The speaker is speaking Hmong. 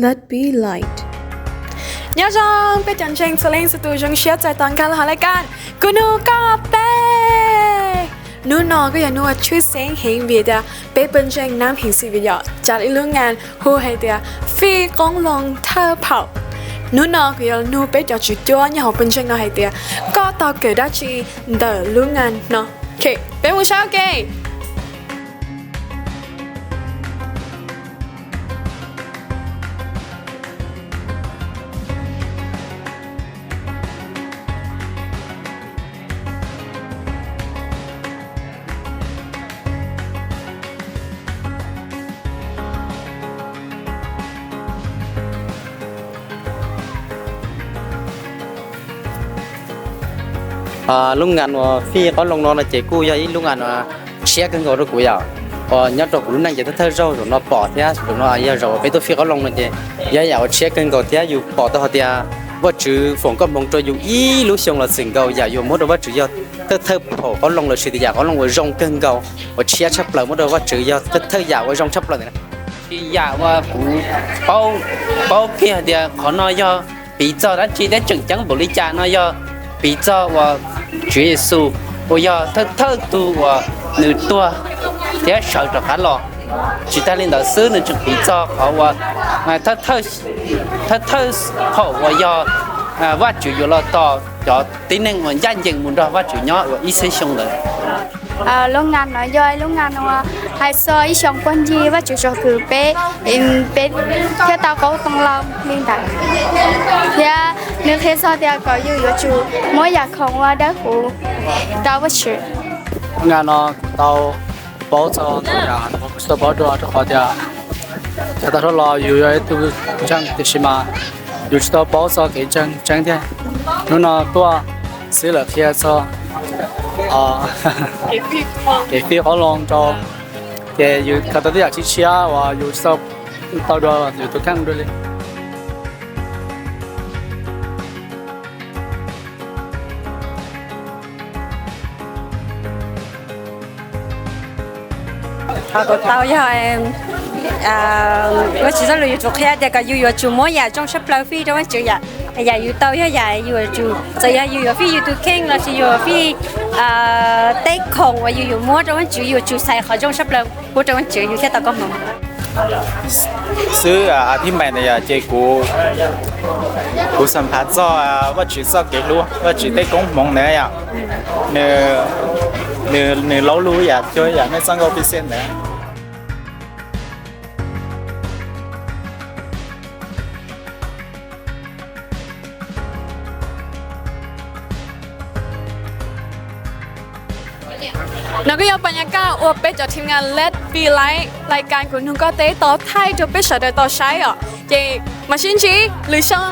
Let be light. Nyob zoo peb cov ntseeg txhua leej txhua tus, zoo siab txais tos nkag los hauv lais kas Kuv Nug Koj Teb. Hnub no kuj yog hnub uas tshwj xeeb heev vim tias peb pawg ntseeg Nam Heev Xim Vim Yom cov ib lub ngan hu hais tias fij qoob loo thawj phaum. Hnub no kuv yuav nug peb cov tswv cuab nyob hauv pawg ntseeg no hais tias koj tau kawm dab tsi ntawm lub ngan no. Peb mus saib ua ke. Lub ngan uas fij qoob loo no no ces kuj yog ib lub ngan uas tshiab kawg nkaus rau kuv yom. Uas nyob rau kuv lub neej ces thawj thawj zaug zaum no pom thiab zaum no yog zaum uas peb tuaj fij qoob loo no ces yog yam uas tshiab kawg nkaus thiab yus pom tau hais tias Vajtswv foom koob hmoov rau yus ib lub xyoo los txwm nkaus yam yus muab rau Vajtswv yog thawj thawj phaum qoob loo lossis tias yam qoob loo uas zoo kawg nkaus uas tshiab tshaj plaws muab rau Vajtswv yog thawj thawj yam uas zoo tshaj plaws ntawd. Tsis yam uas kuv paub kiag hais tias qhov no yog piv txog dab tsi thiab tseem ceeb npaum li cas no yog piv txog uas Tswv Yexus uas yog thawj thawj tug uas nws tuag thiab sawv rov qab los. Tsis tag li ntawd xwb nws tseem piv txog qhov uas thawj thawj phaum uas yog Vajtswv yuav los tos cov tib neeg uas ncaj ncees mus nrog Vajtswv nyob uas ib txhiab xyoo ntawd. Lub ngan no yog ib lub ngan uas hais txog ib xyoo puag ncig Vajtswv tsom kwm peb, peb thiaj tau qoob loo li ntawd, thiab nws qhia txog tias kom yus yuav tsum muab yam khoom ua dawb huv rau Vajtswv. Lub ngan no kuv tau paub txog ntau yam kuv tsis tau paub dua rau qhov tias yav tag los yus yog ib tug ntseeg tiam sis mas yus tsis tau paub txog kev ntseeg tseeb thiab. Hnub no tuaj xwb lawv qhia txog kev fij qoob loo rau, ces yus khav tau tej yam tshiab tshiab uas yus tsis tau tau dua yus tus kheej dua li. Qhov kuv tau yog Vajtswv txoj lus yuav tsum qhia tias kom yus yuav tsum muab yam zoo tshaj plaws fij rau Vajtswv yom. Yam yus tau yog yam yus yuav tsum, txawm yog yus yuav fij yus tus kheej lossis yus yuav fij tej khoom uas yus yuav muab rau Vajtswv, yus yuav tsum xaiv qhov zoo tshaj plaws pub rau Vajtswv yus thiaj tau koob hmoov. Xwb a thib mais ntawd yom, ces kuv, kuv xam phav txog Vajtswv txoj kev hlub, Vajtswv tej koob hmoov ntawd yom. Nws, nws laub lub yam cuag yam nej txoj nkauj pij xej ntawd. No kuj yog pas nyas kaj uas peb cov team ngas Let Be Light lais kas Kuv Nug Koj Teb tau thaij rau peb sawv daws tau saib os. Ces mam sib ntsib lwm xyoo.